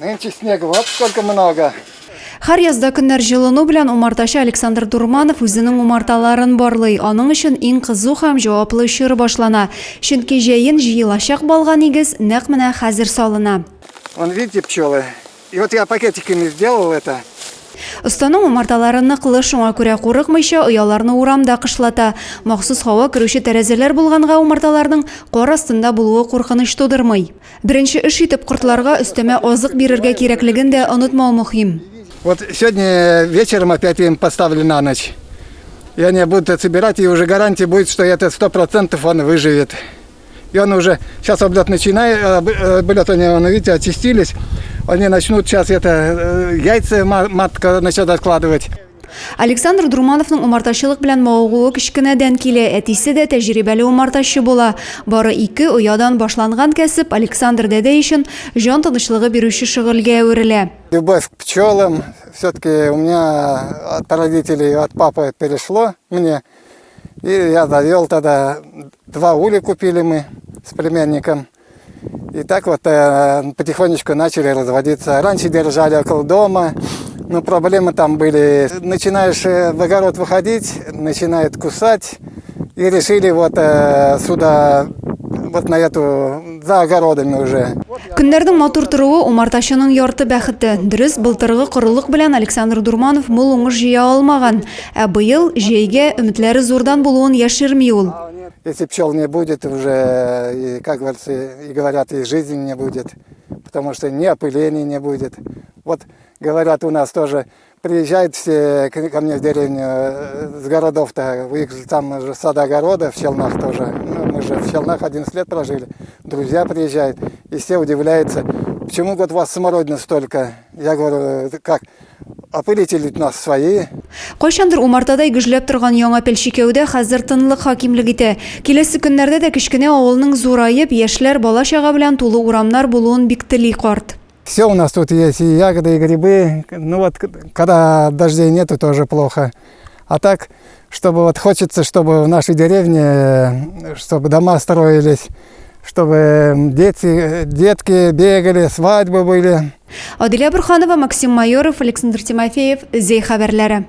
Нынче снега вот сколько много. Һәр язда көннәр җылыну белән умартачы Александр Дурманов үзенең умарталарын барлый. Аның өчен иң кызу һәм җаваплы чор башлана. Чөнки җәен җыелачак балга нигез нәкъ менә хәзер салына. Вон видите пчелы. И вот я пакетиками сделал это. Останың умарталары ныклы, шуңа күрә курыкмыйча ояларны урамда кышлата. Махсус һава керүче тәрәзәләр булганга умарталарның кар астында булуы куркыныч тудырмый. Беренче эш итеп кортларга өстәмә азык бирергә кирәклеген дә онытмау мөһим. Вот сегодня вечером опять им поставлю на ночь. И они будут собирать, и уже гарантия будет, что это 100% он выживет. И он уже, сейчас облет начинает, облет они, он, видите, очистились. Они начнут сейчас это, яйца матка начнет откладывать. Александр Друмановның умартачылык белән мавыгуы кечкенәдән килә. Әтисе дә тәҗрибәле умартачы була. Бары ике оядан башланган кәсеп Александр дәдәй өчен җан тынычлыгы бирүче шөгыльгә әверелә. Любовь к пчелам все-таки у меня от родителей, от папы перешло мне. И я завел тогда, два улья купили мы с племянником. И так вот потихонечку начали разводиться. Раньше держали около дома, но проблемы там были. Начинаешь в огород выходить, начинает кусать. И решили вот сюда, вот на эту, за огородами уже. Көннәрнең матур торуы умартачының ярты бәхете. Дөрес, былтыргы корылык белән Александр Дурманов мул уңыш җыя алмаган. Ә быел җәйгә өметләре зурдан булуын яшерми ул. Если пчел не будет уже, и, как говорится, и говорят, и жизни не будет, потому что ни опыления не будет. Вот говорят, у нас тоже приезжают все ко мне в деревню с городов-то, у их же там же сада огорода в Челнах тоже. Ну, мы же в Челнах 11 лет прожили. Друзья приезжают, и все удивляются, почему, говорит, у вас смородины столько? Я говорю, как? Опылители у нас свои. Кайчандыр умартадай гөжләп торган Яңа Пелчикәүдә хәзер тынлык хакимлек итә. Киләсе көннәрдә дә кечкенә авылның зураеп, яшьләр, бала-чага белән тулы урамнар булуын бик тели карт. Все у нас тут есть, и ягоды, и грибы. Ну вот, когда дождей нету, тоже плохо. А так, чтобы вот хочется, чтобы в нашей деревне, чтобы дома строились, чтобы дети, детки бегали, свадьбы были. Адилә Борһанова, Максим Майоров, Александр Тимофеев, Зәй хәбәрләре.